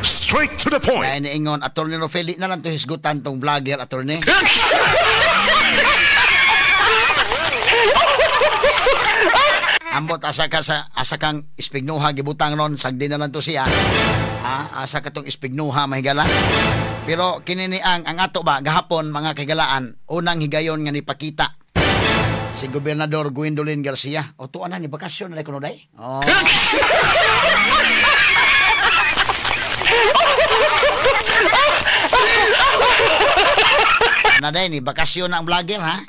Straight to the point. Kaya niingon, Attorney Rofel, di na lang to hisgutan tong vlogger, attorney. Ambot asa ka sa asa kang ispignuha gibutang ron, sagdi na lang to siya. Ha? Asa ka tong ispignuha mahigala. Pero kini ni ang ato ba gahapon mga kahigalaan, unang higayon nga nipakita si Gobernador Gwendolyn Garcia. O tuwa na ni bakasyon na kuno day. Oh. Na day ni bakasyon na ang vlogger ha.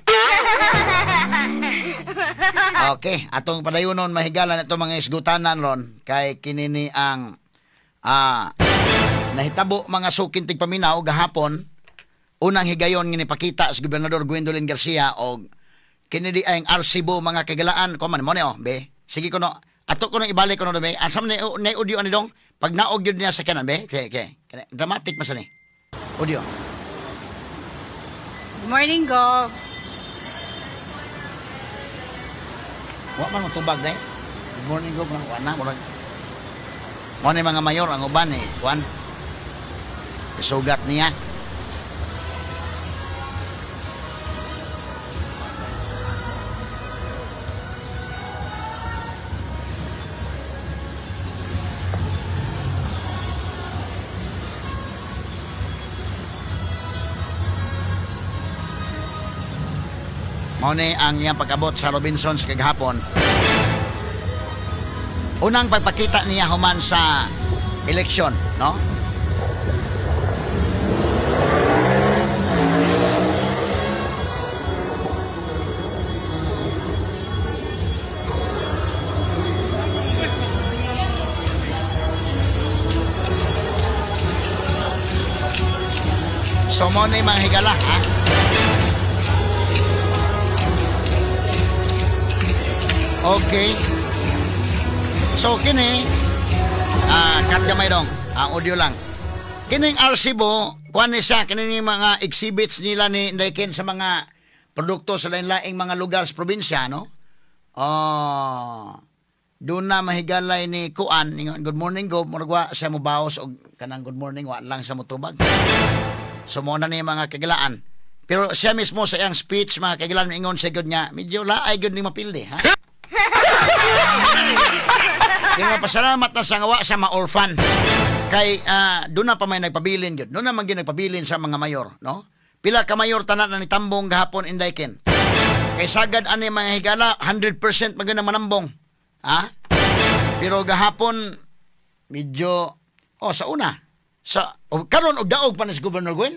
Okay, atong padayonon mahigala na itong mga isgutanan ron kay kinini ang nahitabo mga sukin tigpaminaw gahapon, unang higayon nga nipakita si Gobernador Gwendolyn Garcia og kini di ang arsibo mga kagalaan ko man mo ni oh be. Sige kuno ato kuno ibalik kuno be. Asam ni audio ani dong pag naog gyud niya sa kanan be. Sige, okay. Dramatic man sa ni. Audio. Good morning, Gov. Wa man mo tubag day. Good morning, Gov. Wa na murag. Mo ni mga mayor ang uban eh kuan. Sugat niya. Mao ni ang iyang pag-abot sa Robinsons kagahapon. Unang pagpakita niya human sa eleksyon, no? So mo ni mga higala, ha? Okay. So kini cut gamay dong, ang audio lang. Kining arsibo, kuan ni siya kini ni mga exhibits nila ni Ndaiken sa mga produkto sa lain-laing mga lugar sa probinsya, no? Oh. Doon na mahigalay ni kuan, good morning go, murag wa siya mobaos og kanang good morning wa lang siya motubag. So mo na ni mga kagilaan. Pero siya mismo sa iyang speech mga kagilaan ingon siya gyud nga medyo laay gyud ni mapildi, ha? Kaya pasalamat na sa nga wa siya ma-orphan. Kay doon na pa may nagpabilin gyud. Doon na man gyud nagpabilin sa mga mayor, no? Pila ka mayor tanan na nitambong gahapon Indayken. Kay sagad ani mga higala 100% man gyud na manambong. Ha? Pero gahapon medyo sa una sa karon og daog pa ni si Governor Gwen.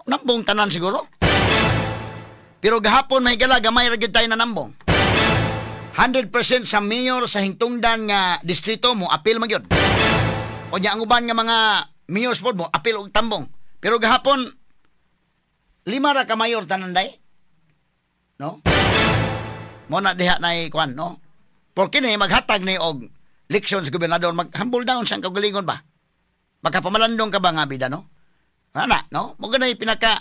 Nambong tanan siguro. Pero gahapon mahigala gamay ra gyud tayo na nambong. 100% sa mayor sa hingtungdan nga distrito mo apil man gyud. O nya ang uban nga mga mayors pod mo apil og tambong. Pero gahapon lima ra ka mayor tanan day. No? Mo na diha nay kuan, no? Porque ni maghatag ni og leksyon sa gobernador, mag-humble down siyang kaugalingon ba? Magkapamalandong ka ba nga bida, no? Ana, no? Mo ganay pinaka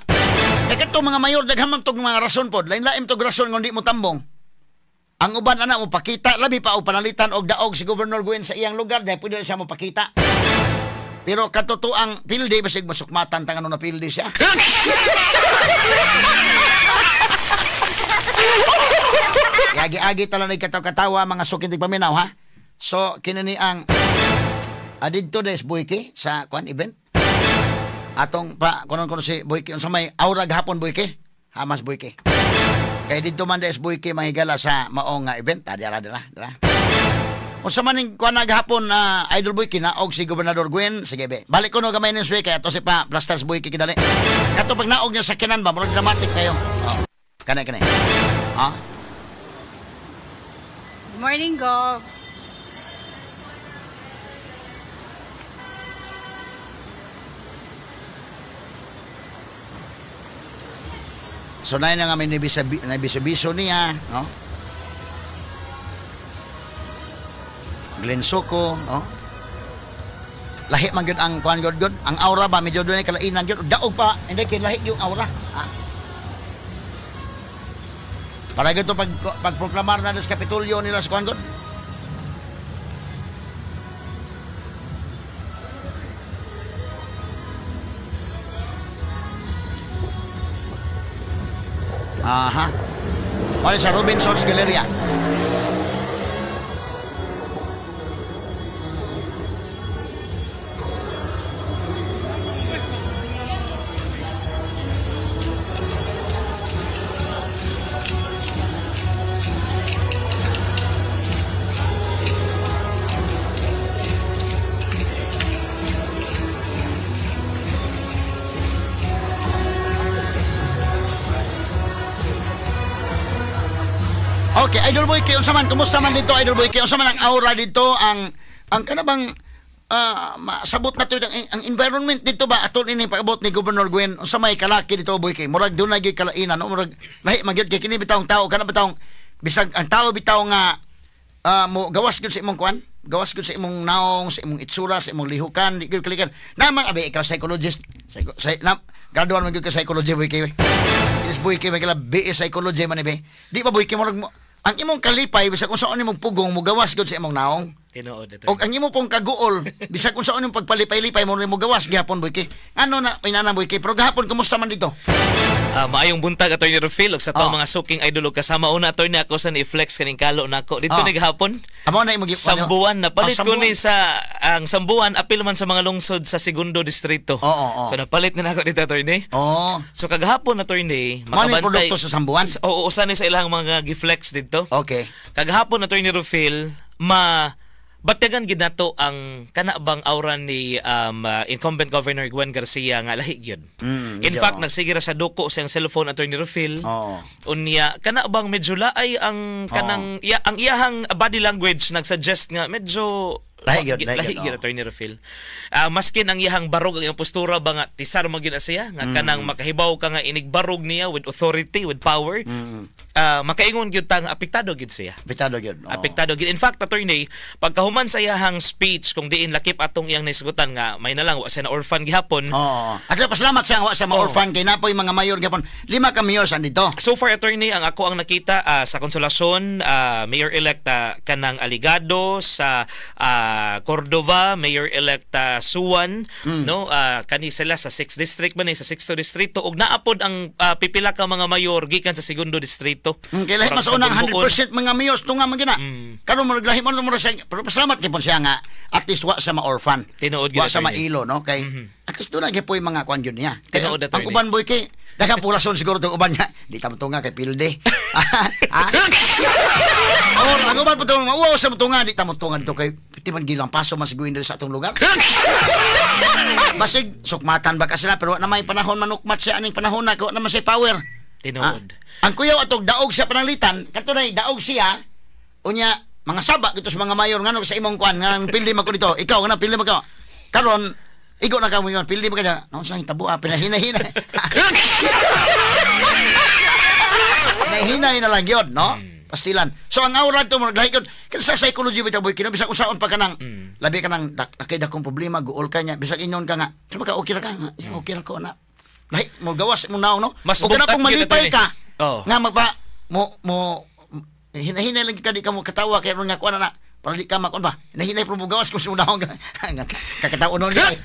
kay kadto mga mayor daghan man tog mga rason pod, lain-lain tog rason nga di mo tambong. Ang uban ana mo pakita labi pa og panalitan og daog si Governor Gwen sa iyang lugar dahil pwede siya mo pakita. Pero katotoang pildi basig masukmatan tang ano na pildi siya. Agi-agi tala ni kataw-katawa mga sukin tigpaminaw, ha. So kini ni ang adidto des Boyke sa kuan event. Atong pa kunon kuno si Boyke unsa may aura gahapon Boyke? Hamas Boyke. Kay didto man des Boyke mahigala sa maong nga event. Dira dira dira. Unsa man ning kuan na gahapon na Idol Boyke naog si Gobernador Gwen, sige be. Balik kuno gamay ning kay ato si pa Blasters Boyke kidali. Kato pag naog niya sa kinan ba murag dramatic kayo. Oh. Kanay kanay. Ha? Good morning, Gov. So na nga may nabisabiso niya, no? Glenn Soco, no? Lahi man gyud ang kuan gyud gyud, ang aura ba medyo dunay kalainan gyud, daog pa, hindi kay lahi yung aura. Ha? Para gyud to pag pagproklamar na sa Kapitolyo nila sa kuan gyud. Aha. Wala sa Robinson's Galleria. Okay, Idol Boy K, unsa man, kumusta man dito, Idol Boy K? Unsa man ang aura dito, ang kanabang masabot na to ang environment dito ba ato ini pag-abot ni Governor Gwen, unsa may kalaki dito, Boy K? Murag dunay gyud kalainan, no? Murag lahi man gyud kay kini bitawng tao, kana bitawng bisag ang tao bitaw nga mo gawas gyud sa imong kuan, gawas gyud sa imong naong, sa imong itsura, sa imong lihukan, di gyud kalikan. Naman abi ikaw psychologist, graduan man gyud ka psychology, Boy K. Is Boy K may kala BA psychology man be. Di ba, Boy K, murag mo ang imong kalipay bisag unsaon nimong pugong mo gawas gyud sa imong naong. Tinuod ito. Og ang imo pong kaguol bisag unsaon nimong pagpalipay-lipay mo mo gawas gihapon, Boy K. Ano na inana, Boy K? Pero gahapon kumusta man dito? Maayong buntag, Attorney Rufil, ug sa atong mga suking idol ug kasama una, Attorney, ako sa ni-flex kaning kalo nako dito ni gahapon. Amo na imong Sambuan napalit ko ni sa ang Sambuan apil man sa mga lungsod sa segundo distrito. Oo. So napalit na nako dito, Attorney. Oo. So kagahapon, Attorney, makabantay produkto sa Sambuan. Oo, usa ni sa ilang mga giflex dito. Okay. Kagahapon, Attorney Rufil, batyagan gid nato ang kana bang aura ni incumbent Governor Gwen Garcia nga lahi gyud. In fact, nagsige ra sa duko sa iyang cellphone, Attorney Rufil. Unya kana bang medyo laay ang kanang ang iyahang body language nagsuggest nga medyo lahi gyud, Attorney Rufil. Maskin ang iyahang barog, ang iyang postura ba nga tisar man gyud na siya nga kanang makahibaw ka nga inigbarog niya with authority, with power. Makaingon gyud ta nga apektado gyud siya. Apektado gyud. Apektado gyud. In fact, Attorney, pagkahuman sa iyahang speech kung diin lakip atong iyang naisugutan nga may na lang wa siya na orphan gihapon. Oo. At pasalamat siya wa siya ma-orphan kay napoy mga mayor gihapon. 5 ka mayors andito. So far, Attorney, ang ako ang nakita sa Consolacion, mayor-elect kanang Aligado, sa Cordova, mayor-elect Suwan, no, kani sila sa 6th district man sa 6th distrito ug naapod ang pipila ka mga mayor gikan sa segundo distrito. Kay lahi mas unang 100% mga mayors tunga man gina. Karon murag lahi man murag siya, pero pasalamat gyud siya nga at least wa sa ma-orphan. Tinuod wa sa mailo, no, kay at least doon gyud mga kuan gyud niya. Kay ang uban, Boy K, daghang pulason siguro tong uban niya. Di ta motunga kay pilde. Or ang uban po tong wow sa motunga, di ta motunga dito kay piti man gilang paso man siguro sa atong lugar. Basig sukmatan ba ka sila pero na may panahon manukmat siya aning panahon na ko na man siya power. Tinuod. Ang kuyaw atog daog siya pananglitan, katunay daog siya unya mga saba dito sa mga mayor ngano sa imong kuan nga pildi man ko dito. Ikaw nga pildi man ka. Karon igo na ka mo yon, pildi man ka. Naon sa hitabo pinahina-hina. Nahinay na lang yun, no? Pastilan. So ang aura to murag lahi yun. Kasi sa psychology bitaw, Boy K, bisag unsaon pa ka nang labi ka nang nakay dakong problema, guol ka niya, bisag ingon ka nga, sabi ka okay ra ka, okay ra ko na. Lahi mo gawas mo naong, no? Mas O kana pong malipay ka. Oh. Nga magpa mo hinahinay lang ka di ka mo katawa kay ron nga kuan na. Para di ka makon ba? Hinahinay pro mo gawas kung sunaong ka. Kakataon nun eh.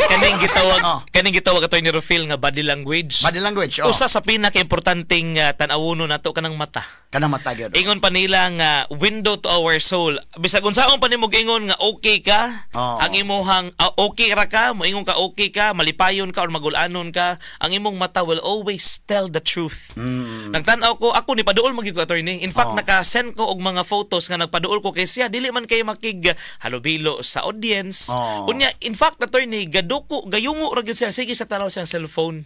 Kaning gitawag Attorney Rufil nga body language. Body language, oh. Usa sa pinaka-importanting tan-awono nato kanang mata. Kanang mata gyud. Ingon pa nila nga window to our soul. Bisag unsaon pa nimo ingon nga okay ka, ang imuhang okay ra ka, moingon ka okay ka, malipayon ka or magulanon ka, ang imong mata will always tell the truth. Nagtan-aw ko, ako ni paduol man gyud ko, Attorney. In fact, naka-send ko og mga photos nga nagpaduol ko kay siya dili man kay makig halubilo sa audience. Unya, in fact, Attorney, gaduko gayungo ra gyud siya sige sa tanaw siyang cellphone.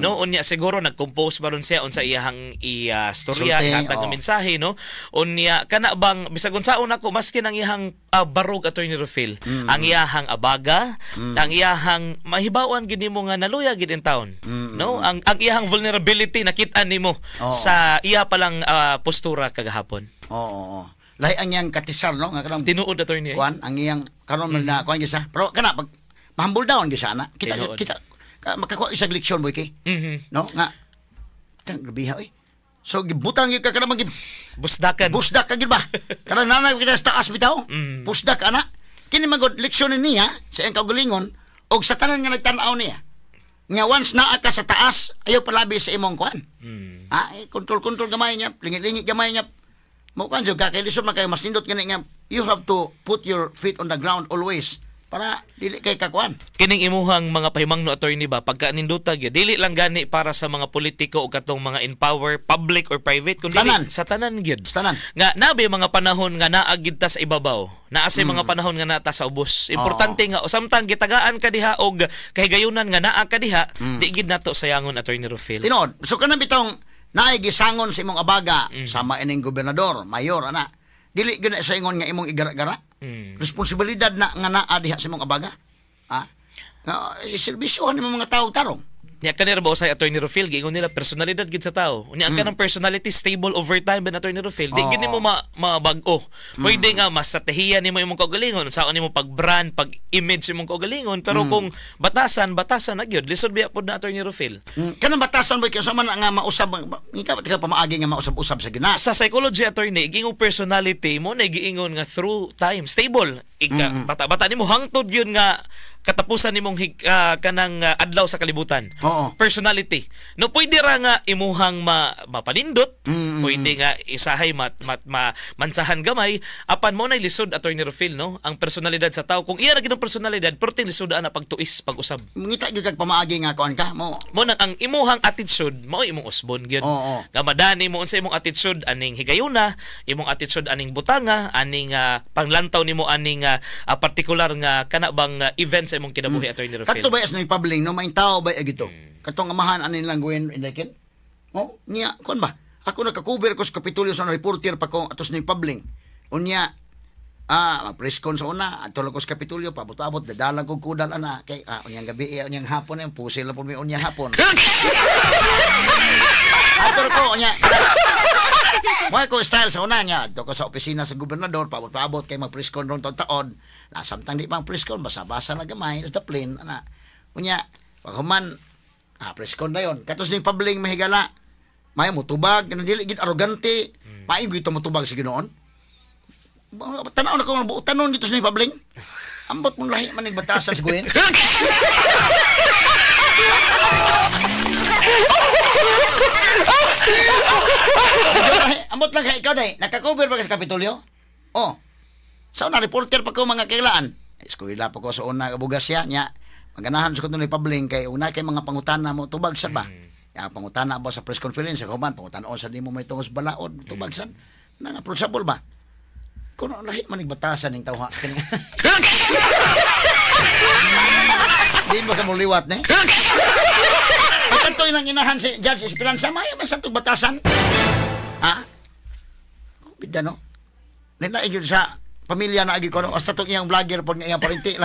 No, unya siguro nag-compose ba ron siya unsa iyahang i-storya ihatag nga mensahe, no. Unya kana bang bisag unsaon nako maskin ang iyahang barog, Attorney Rufil, ang iyahang abaga, ang iyahang mahibawan gid nimo nga naluya gid in town. No, ang iyahang vulnerability nakit-an nimo sa iya palang postura kagahapon. Oo. Lahi ang iyang katisar, no, nga kanang tinuod, Attorney. Kuan ang iyang karon na kuan gyud siya. Pero kana pag humble down gyud siya na. Kita makakuha isang leksyon, Boy K. No, nga tang grabiha oy. So gibutang gyud ka kana man busdakan. Busdak ka gyud ba? Kanang nanay kita sa taas bitaw. Busdak ana. Kini magod leksyon niya sa iyang kaugalingon og sa tanan nga nagtan-aw niya. Nga once naa ka sa taas, ayaw palabi sa imong kuan. Ah, eh, control gamay niya, lingit-lingit gamay niya. Mo kuan jud ka kay lisod man kayo, mas nindot gani nga you have to put your feet on the ground always para dili kay kakuan. Kining imuhang mga pahimangno, attorney ba, pagka nindota gyud, dili lang gani para sa mga politiko o katong mga in power, public or private, kundi Tanan. sa tanan gyud. Sa tanan. Nga nabi mga panahon nga naa gid ta sa ibabaw, naa sa mga panahon nga naa ta sa ubos. Importante nga samtang gitagaan ka diha og kahigayunan nga naa ka diha, di gid nato sayangon, Attorney Rufil. Tinuod. So kanang bitong naay gisangon sa imong abaga sama ining gobernador, mayor ana. Dili gyud na sa ingon nga imong igara-gara. Responsibilidad na nga naa diha sa imong abaga. Ha? Nga serbisyohan nimo mga tao tarong. Nya kanira ba usay, Attorney Rufil, giingon nila personalidad gid sa tao. Unya ang kanang personality stable over time ba, Attorney Rufil, di gid nimo mabag-o. Pwede nga mas strategiya nimo imong kaugalingon, unsaon nimo pag-brand, pag-image imong kaugalingon, pero kung batasan, batasan na gyud. Lisod biya pod na, Attorney Rufil. Kanang batasan ba kay sa man nga mausab, ikaw ka pamaagi nga mausab-usab sa gina. Sa psychology, attorney, giingong personality mo na giingon nga through time stable. Ika bata-bata nimo hangtod yun nga katapusan nimong kanang adlaw sa kalibutan. Personality. No, pwede ra nga imuhang mapanindot, pwede nga isahay mat, mat, ma, mansahan gamay, apan mo na lisod, Attorney Rufil, no? Ang personalidad sa tao, kung iya ra gid ang personalidad, perting lisod ana pagtuis, pag-usab. Mangita gyud kag pamaagi nga kuan ka mo. Mo nang ang imuhang attitude mao imong usbon gyud. Nga madani mo unsa imong attitude aning higayuna, imong attitude aning butanga, aning panglantaw nimo aning partikular nga kana bang event sa imong kinabuhi, Attorney Rufil. Kadto ba as no public no, may tao ba gito. Katong amahan ani lang Gwen Enrique. Oh, niya kuan ba? Ako nakakover ko sa Kapitolyo sa reporter pa ko atos ni public. Unya mag-press con sa una, adto lang ko sa Kapitolyo, paabot-abot, dadalang kog kudal ana kay unyang gabi, unyang hapon eh, pusil na po mi unyang hapon. Adto ko unya. Mo ko style sa una niya, adto ko sa opisina sa gobernador, paabot-paabot kay mag-press con ron taon-taon. Na samtang di pang press con, basa-basa na gamay sa plane ana. Unya, pag human press con na yon. Katos ning public mahigala. May mutubag, kanang dili gid arrogante. Maayo gyud to mutubag sa Ginoon. Tanaw na ko buotanon dito sa public. Ambot mong lahi man ning batasan sa Gwen. Ambot lang kay ikaw day. Nakakover ba ka sa Kapitolyo? Oh. Sa una reporter pa ko mga kailaan. Eskwela pa ko sa una bugasya nya. Maganahan sa ko ni public kay una kay mga pangutana mo tubag sa ba. Ya pangutana ba sa press conference sa human pangutana sa nimo may tungos balaod tubag sad. Nang approachable ba? Kuno lahi man batasan ning tawha. Di ba ka muliwat ni? Pagkanto ilang inahan si Judge Esperanza, maya man sa tug batasan. Ha? Bida no? Nila yun sa pamilya na agi ko no, hasta tong iyang vlogger pod nga iyang parinti.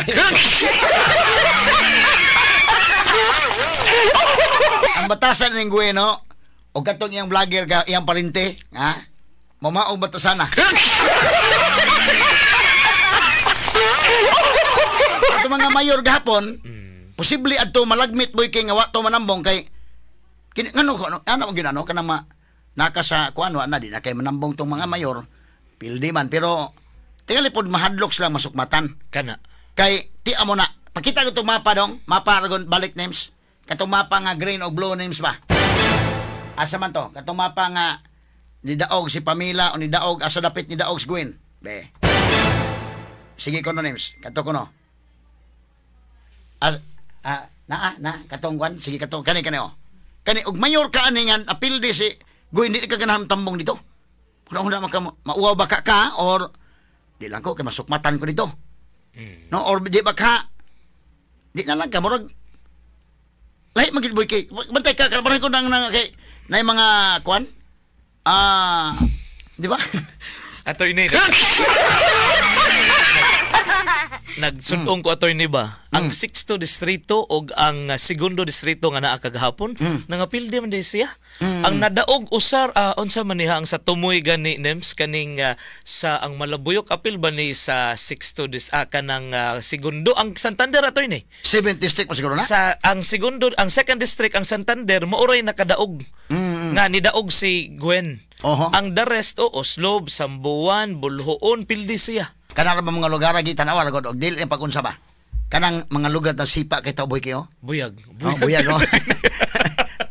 Ang batasan ning Bueno o katong iyang vlogger ka iyang parinti, ha? Mamaong batasan na. Ato mga mayor gahapon, posible adto malagmit boy kay nga wa to manambong kay kini ngano ano ano ginano kanang naka sa kuan wa na di na kay manambong tong mga mayor pildi man pero tingali pod mahadlok sila masukmatan kana kay ti amo na pakita ko tong mapa dong mapa ragon balik names katong mapa nga green o blue names ba asa man to katong mapa nga nidaog si Pamela o nidaog asa dapit nidaog si Gwen be sige kono names kato kono na katong kwan sige katong kani kani oh kani og mayor ka ani nga apildi si Gwen di ka ganahan tambong dito kuno una maka mauwaw ba ka ka or di lang ko kay masukmatan ko dito no or di ba ka di na lang ka murag lahi man gid boy kay bantay ka karon ko nang kay nay mga kwan di ba? Attorney, nagsundong ko, attorney ba? Ang 6th distrito og ang segundo distrito nga naa kagahapon, nangapildi man din siya. Ang nadaog usar unsa man niya ang sa tumoy gani names kaning sa ang Malabuyok apil ba ni sa 6th dis kanang segundo ang Santander, attorney. 7th district pa siguro na? Sa ang segundo ang second district ang Santander maoray nakadaog. Nga nidaog si Gwen. Ang the rest o Oslob, Sambuan, Bulhoon, pildi siya. Kanara ba mga lugar gi tanawa ra gud og dili ang pagunsa ba. Kanang mga lugar na sipa kay tao, boy kayo. Buyag. Oh, buyag, no.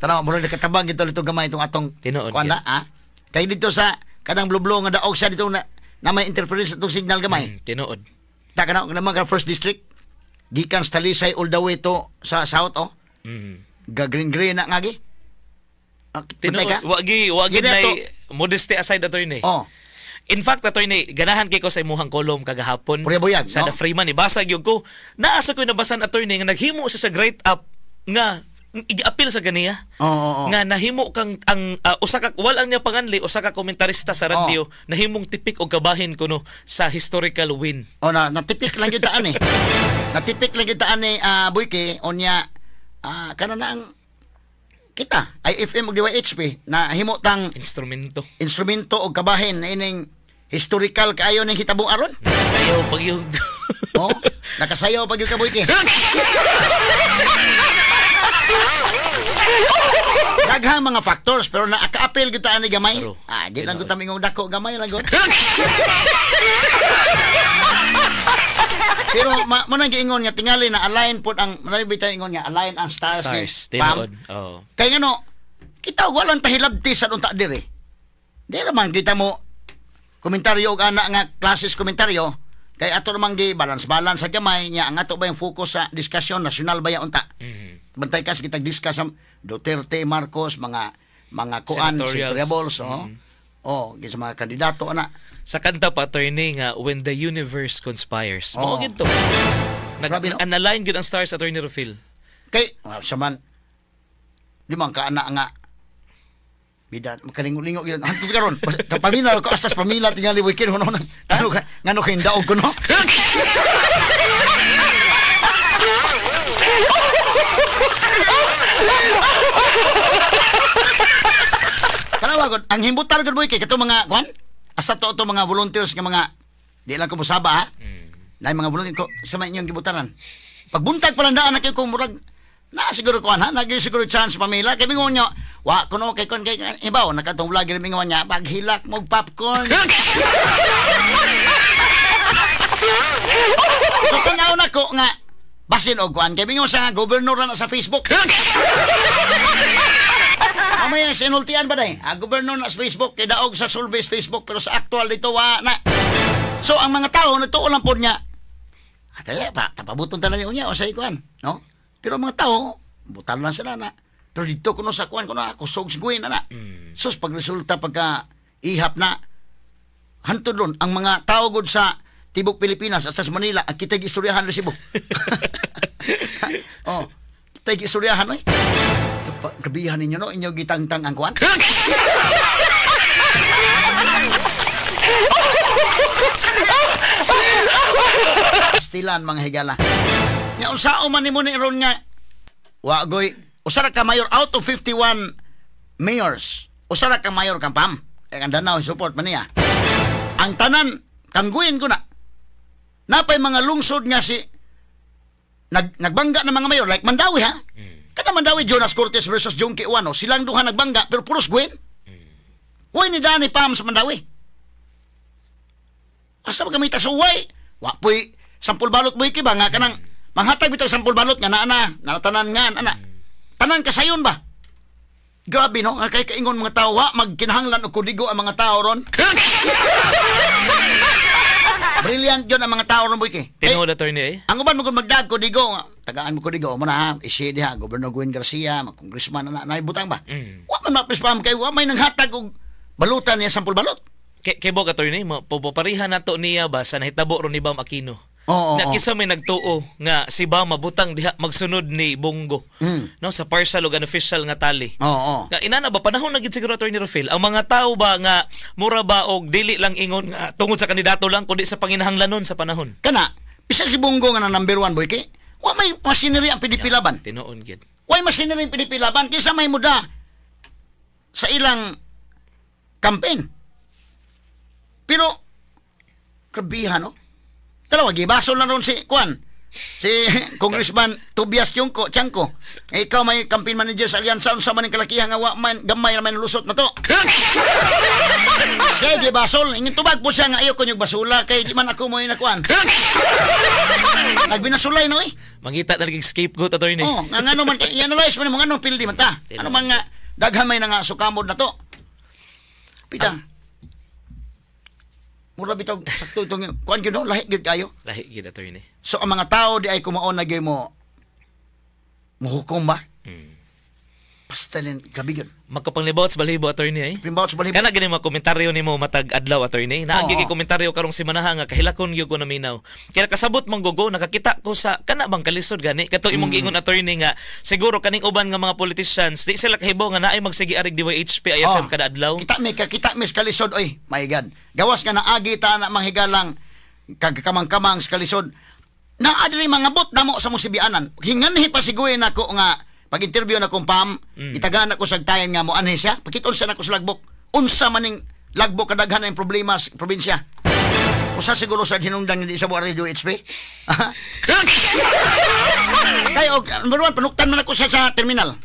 Tanaw mo katabang gito dito gamay itong atong Tinuod. kuan na, ah. Kay dito sa kanang blublo nga daog sa dito na, na may interference itong signal gamay. Tinuod. Ta kana naman ka first district gikan sa Talisay all the way to sa south, oh. Ga green green na ngagi. Ah, Tinuod. bantay ka? Wagi Gina na to. modesty aside, attorney. Oh. In fact, attorney, ganahan kay ko sa imuhang column kagahapon. Purya buyag, sa no? The Freeman, ibasa gyud ko. Naa sa ko nabasan, attorney, nga naghimo siya sa great up nga ig-appeal sa ganiya. Oo, oo, oo. Nga nahimo kang ang usa ka wal ang niya panganli usa ka komentarista sa radyo, nahimong tipik og kabahin kuno sa historical win. Oh, na natipik lang gyud taan eh. Natipik lang gyud taan eh, Boyke, unya kana na ang kita IFM ug DYHP na himo tang instrumento. Instrumento og kabahin ining historical kaayo ning hitabo aron. Sayaw pagyug. Oh, nakasayaw pag gyud ka, Boyke. Daghang mga factors pero naaka-appeal gyud ta ani gamay. True. Ah, di lang gud ta mingong dako gamay lang gud. Pero mo nang giingon nga tingali na align pod ang mao bitay ingon nga align ang stars, ni Stars, Pam. tinuod. Oo. Kay ngano kita walang tahilabti sa unta diri. Di ra man kita mo komentaryo og ana nga classes komentaryo kay ato namang gi balance balance sa gamay niya ang ato ba yung focus sa discussion national ba ya unta. Bantay ka sa kitag discuss sa Duterte, Marcos, mga kuan, Senatorials. senatoriables, oh. Oh, sa mga kandidato ana. Sa kanta pa, attorney, nga "When the Universe Conspires." Mao gid to. Nag Grabe, no? align gyud ang stars, Attorney Rufil. Kay sa man di man ka ana nga bida makalingo-lingo gyud hantod karon kapaminaw ko asas pamila tingali weekend kuno ano ka ngano kay daog ko, no. Tanawa gud ang himbutar gud, boy, kay kato mga kuan asa to to mga volunteers nga mga di lang ko mosaba ha. Na mga volunteer ko sa may inyong gibutaran. Pagbuntag pa lang daan na kayo kung murag na siguro kuan ha, nagi siguro chance pamila kay mingon niya wa kuno kay kon kay ibaw nakatong vlogger mingon niya paghilak mo og popcorn. So tanaw na ko nga basin og kuan kay mingon sa gobernador na sa Facebook. Mamaya sinultian ba day? Ang gobernador na sa Facebook kay daog sa surveys Facebook pero sa actual dito wa na. So ang mga tao nagtuo lang pod niya. Atay pa tapabuton tanan niya o sa ikuan, no? Pero ang mga tao butan lang sila na. Pero dito kuno sa kuan kuno kusog sa guin na na. Sus, pag resulta pagka ihap na hantod ron ang mga tao gud sa tibok Pilipinas hasta sa Manila ang kita'y istoryahan resibo. Oh, kita'y istoryahan oy. Kabihan ninyo no, inyo gitangtang ang kuan. Stilan mga higala. Nya unsaon man nimo ni ron nga wa goy usa ra ka mayor out of 51 mayors. Usa ra ka mayor kang Pam. Kay ang Danao support man niya. Ang tanan kangguin ko na. Napay mga lungsod nga si nagbangga ng mga mayor like Mandawi ha. Kada Mandawi, Jonas Cortez versus Jonkie Ouano, silang duha nagbangga pero puros Gwen. Way ni Danny Pam sa Mandawi. Asa ba gamita sa way? Wa po'y sampul balot, boy, ba nga kanang manghatag bitaw sampul balot nga naa na natanan nga ana. Tanan kasayon ba? Grabe no, nga kay kaingon mga tao wa magkinahanglan og kodigo ang mga tao ron. Brilliant yun ang mga tao ron, boy ki. Eh, Tinuod, attorney eh. ang uban mo kung magdag kodigo, tagaan mo kodigo mo na ha, isi diha Governor Gwen Garcia, mag congressman na na butang ba. Wa man mapis pa kay wa may nanghatag og balutan niya sampul balot. Kay Bog, attorney, pupaparihan nato niya ba sa nahitabo ron ni Bam Aquino. Oo, Na oo. kinsa may nagtuo nga si Bam mabutang diha magsunod ni Bong Go. No, sa partial ug unofficial nga tally. Oo, oo. Nga inana ba panahon na gid siguro, Attorney Rufil, ang mga tao ba nga mura ba og dili lang ingon nga tungod sa kandidato lang kundi sa panginahanglanon sa panahon. Kana, bisag si Bong Go nga na number one, boy kay, wa may machinery ang PDP Laban. Tinuon gid. Way machinery ang PDP Laban kinsa may muda sa ilang campaign. Pero grabihan no. Dalawa gibaso na ron si Kuan. Si Congressman Tobias Tiongko, Tiangco. Eh, ikaw may campaign manager sa Alyansa, unsa man ang kalakihan nga wa man gamay ra man lusot na to. Siya di basol, ingin tubag po siya nga ayaw ko niyog basula kay di man ako mo inakuan. Nagbinasulay no eh. Mangita na lagi scapegoat, attorney. Oh, nga ngano man kay i-analyze man mo nganong pildi man ta. Ano man nga daghan may na nga sukamod na to. Pita. Mura bitaw sakto itong kuan gyud no, lahi gyud kayo. Lahi gyud, attorney. So ang mga tao di ay kumaon na gyud mo muhukom ba? Basta rin, grabe gyud. Magkapanglibot sa balhibo, attorney eh. Pimbaot sa balhibo. Kana gani mga komentaryo nimo matag adlaw, attorney. Naagi kay komentaryo karong simanaha nga kahilakon gyud ko naminaw. Kaya kasabot man gogo nakakita ko sa kana bang kalisod gani kato imong giingon, attorney, nga siguro kaning uban nga mga politicians di sila kahibaw nga naay magsigi arig DYHP IFM kada adlaw. Kita mi sa kalisod oy. My God. Gawas nga naagi ta na manghigalang kagkamang-kamang sa kalisod. Naa diri mga bot namo sa mong sibianan. Hinganhi pa siguin nako nga pag-interview na kong Pam, itagaan ako sa time nga mo anhi siya, pakiton sa nako sa lagbok. Unsa maning lagbok kadaghan ang problema sa probinsya. Usa siguro sa hinungdan hindi sa buwan Radio HP. Kay og number one, panuktan man ako siya sa terminal.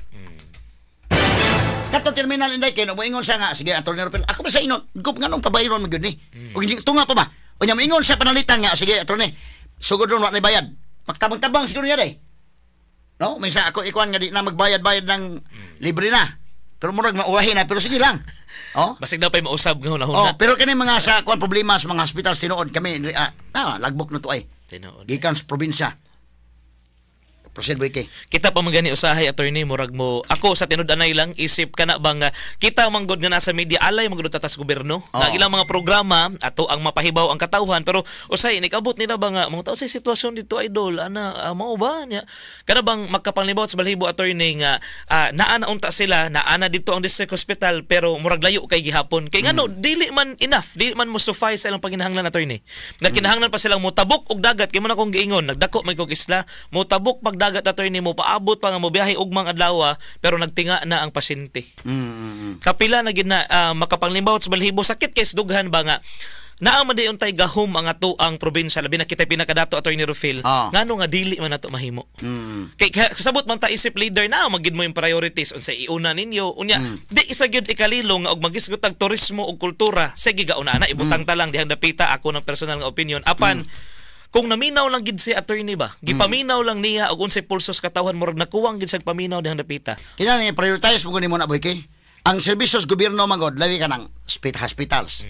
Kato terminal inday kay no moingon siya nga sige, Attorney Rufil, ako ba sa ingon ko nganong pabayron man gyud ni. Og hindi tunga pa ba? Unya moingon siya panalitan nga sige, attorney, sugod ron wa na bayad. Magtabang-tabang siguro niya day. No, minsan ako ikuan nga di na magbayad-bayad ng libre na. Pero murag mauwahi na pero sige lang. Oh. Basig na pa'y mausab nga Oh, hunahuna. pero kini mga sa kuan problema sa mga hospital tinuod kami lagbok na to ay. Tinuod. Gikan sa probinsya. Proceed, Boy K. Kita pa man gani usahay, attorney, murag mo ako sa tinud-anay lang isip kana bang kita man gud nga nasa media alay man gud tatas gobyerno nga Oo. ilang mga programa ato ang mapahibaw ang katawhan, pero usay nikabot nila ba nga mga tao sa sitwasyon dito, idol, ana mao ba niya kana bang magkapanglibaw sa balhibo, attorney, nga naa na unta sila, naa na dito ang district hospital, pero murag layo kay gihapon kay ngano dili man enough, dili man mo suffice sa ilang panginahanglan, attorney, nga kinahanglan pa silang motabok og dagat kay mo na kong giingon nagdako may kog isla, motabok pag dagat, attorney, mo paabot pa nga mobiyahe ugmang adlaw pero nagtinga na ang pasyente. Kapila na gid na makapanglimbawot sa balhibo, sakit kay dughan ba nga naa man dayon tay gahom ang ato ang probinsya, labi na kita pinakadato, Attorney Rufil. Ngano nga dili man nato mahimo? Kay kasabot man ta isip leader na magid mo yung priorities unsay iuna ninyo unya di isa gyud ikalilo nga og magisgot tag turismo ug kultura, sige gauna na ibutang ta lang dihang dapita, ako ng personal nga opinion. Apan kung naminaw lang gid si attorney ba, gipaminaw lang niya og unsay pulsos katawhan, murag nakuwang gid sa paminaw dihang dapita. Kina ni prioritize mo nimo na, Boy K. Ang serbisyo sa gobyerno man god labi kanang hospitals.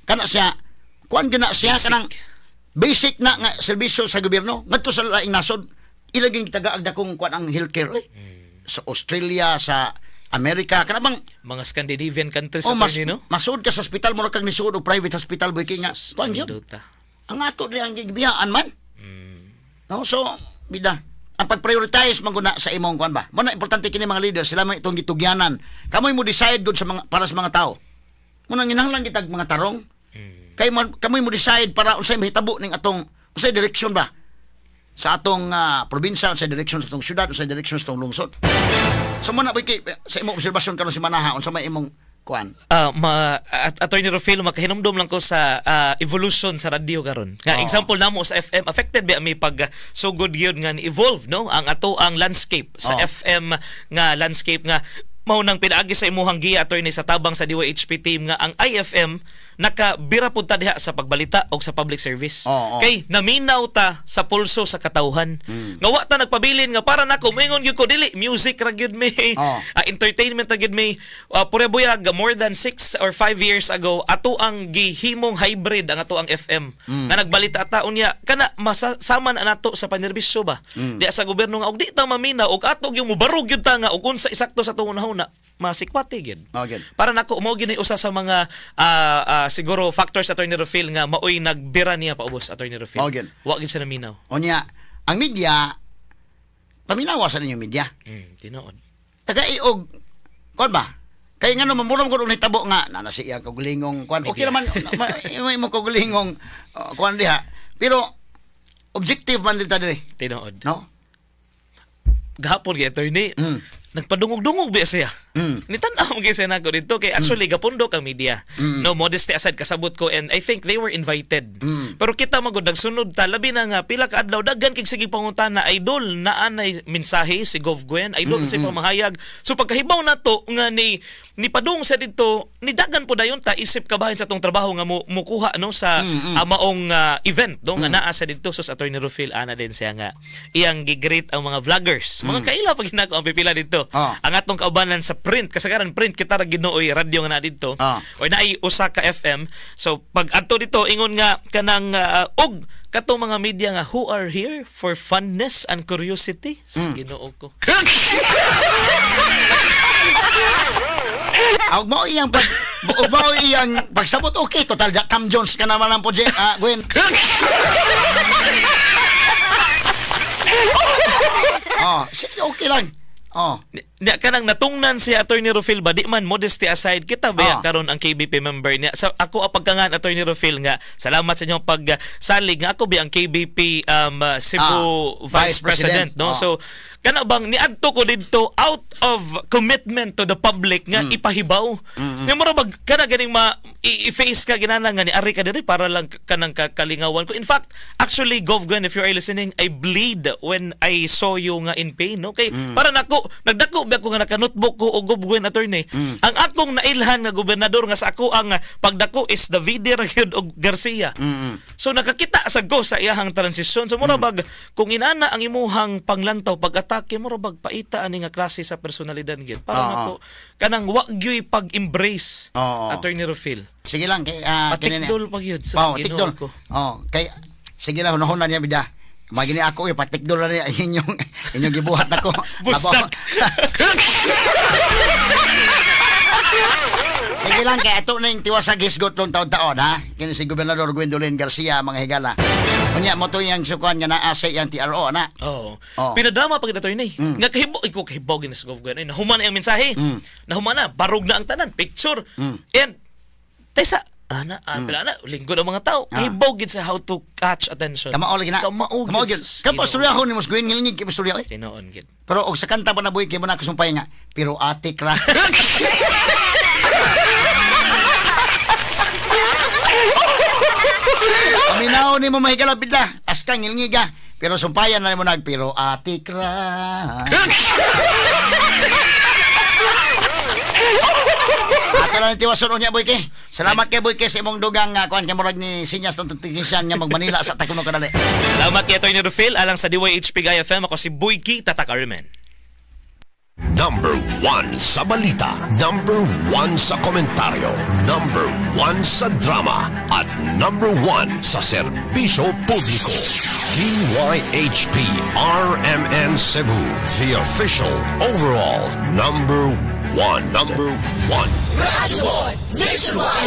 Kana siya kuan gyud na siya Basic. Kanang basic na nga serbisyo sa gobyerno ngadto sa laing nasod ilang gyud tagaag dakong kuan ang healthcare eh. Sa Australia, sa Amerika, kana bang mga Scandinavian countries, oh, mas attorney, no? Masud ka sa hospital mo kag nisud og private hospital, Boy K, nga Sus, kuan gyud. nindota. Ang ato di ang gibiyaan man. No, so bida ang pag-prioritize man gud na sa imong kuan ba. Mo na importante kini mga leaders sila man itong gitugyanan. Kamoy mo decide gud sa mga para sa mga tao. Mo nang ginahanglan kitag mga tarong. Kay man kamoy mo decide para unsay mahitabo ning atong unsay direksyon ba sa atong probinsya, unsay direksyon sa atong syudad, unsay direksyon sa atong lungsod. So mo na ba kay sa imong obserbasyon karon si Manaha, unsa may imong kuan? Attorney Rufilo, makahinumdum lang ko sa evolution sa radyo karon. Nga Oo. example namo sa FM, affected ba mi pag sugod gyud nga ni-evolve no ang ato ang landscape sa Oo. FM nga landscape nga mao nang pinaagi sa imuhang giya, attorney, sa tabang sa DYHP team nga ang IFM nakabira pud ta diha sa pagbalita og sa public service. Oo. Kay naminaw ta sa pulso sa katawhan. Nga wa ta nagpabilin nga para nako moingon gyud ko dili music ra gyud mi. Oo. Entertainment ra gyud mi. Pure buyag more than 6 or 5 years ago ato ang gihimong hybrid ang ato ang FM. Nga nagbalita ta unya kana masama na nato sa panerbisyo ba. Di sa gobyerno nga og di ta maminaw og ato gyud mobarog gyud ta nga og unsa isakto sa atong hunahuna masikwate gyud. Mao gyud. Para nako mao gyud ni usa sa mga siguro factors, Attorney Rufil, nga maoy nagbira niya paubos, Attorney Rufil. Mao gyud. Wa gyud siya naminaw. Unya, ang media paminawa sa ninyong media. Tinuod. Taga-iog kuan ba? Kay ngano mamurong ko nahitabo nga na nasi iyang kaugalingong kuan. Okay Media. naman imo imo kaugalingong kuan diha. Pero objective man dito diri, Tinuod. no? Gahapon gyud, attorney. Nagpadungog-dungog ba siya? Nitan-aw mo siya nako dito kay actually gapundo kang media. No, modesty aside, kasabot ko and I think they were invited. Pero kita magud nagsunod ta, labi na nga pila ka adlaw daghan kay sige pangutana, idol naa nay mensahe si Gov Gwen, idol sa pamahayag. So pagkahibaw nato nga ni nipadung sa didto, ni dagan po dayon ta isip kabahin sa atong trabaho nga mo mukuha no sa maong event no nga naa sa didto. So sa Attorney Rufil ana din siya nga iyang gi-greet ang mga vloggers. Mga kaila pag hinako ang pipila didto. Ang atong kaubanan sa print, kasagaran print kita ra Ginooy radyo nga na didto. O naay usa ka FM. So pag adto dito ingon nga kanang og katong mga media nga who are here for funness and curiosity. Sus, Ginoo ko. Og mao iyang pag mao iyang pagsabot, okay, total Cam Jones ka naman ang project, Gwen. Oh, sige, okay lang. Oh. Niya kanang natungnan si Attorney Rufil ba, di man modesty aside, kita ba karon ang KBP member niya. Sa ako apagkangan Attorney Rufil nga salamat sa inyong pagsalig nga ako bi ang KBP Cebu Vice President, no. So kana bang niadto ko didto out of commitment to the public nga ipahibaw. Nga mura bag kana ganing ma i-face ka ginana nga ni ari ka diri para lang kanang kalingawan ko. In fact, actually Gov Gwen, if you are listening, I bleed when I saw you nga in pain, no? Kay para nako nagdako ba ko nga naka-notebook ko og Gov Gwen attorney. Ang akong nailhan nga gobernador nga sa ako ang pagdako is Davide ra gyud og Garcia. So nakakita sa go sa iyahang transisyon. So mura bag kung inana ang imuhang panglantaw pag-atake, mura bag paita ani nga klase sa personalidad gyud. Para nako kanang wa gyuy pag-embrace Attorney Rufil. Sige lang kay patikdol pag gyud sa Ginoo ko. Oh, kay sige lang hunahuna niya bida. Magini ako patikdol na niya inyong gibuhat nako. Bustak. Sige lang kay ato ning tiwasag hisgot tong taon-taon ha. Kini si Gobernador Gwendolyn Garcia mga higala. Unya mo to iyang sukuan nga naa sa iyang TRO na. Oo. Pinadrama pag attorney. Nga kahibaw iko kahibaw gini sa Gov Gwen. Nahuman ang mensahe. Nahuman na, barog na ang tanan, picture. And taysa ana, pila na, lingkod ang mga tao. Kahibaw gid sa how to catch attention. Kamao lagi na. Kamao gid. Kamao istorya ko ni Mos Gwen ngilingig kay istorya oy. Tinuon gid. Pero og sa kanta pa na buhi kay mo na kusumpay nga, pero atik ra. Paminaw ni mo mahigala bidla. Aska ngilingig ka. Pero sumpayan na mo nag pero atik ra. Ato lang tiwason unya Boyke. Salamat kay Boyke sa imong dugang kuan kay murag ni sinyas tong technician nga magmanila sa takuno kadali. Salamat kay Attorney Rufil alang sa DYHP Gaya FM. Ako si Boyke Tatak Armen. Number 1 sa balita, number 1 sa komentaryo, number 1 sa drama, at number 1 sa serbisyo publiko. DYHP RMN Cebu, the official overall number 1. Number 1. Radyo Nationwide.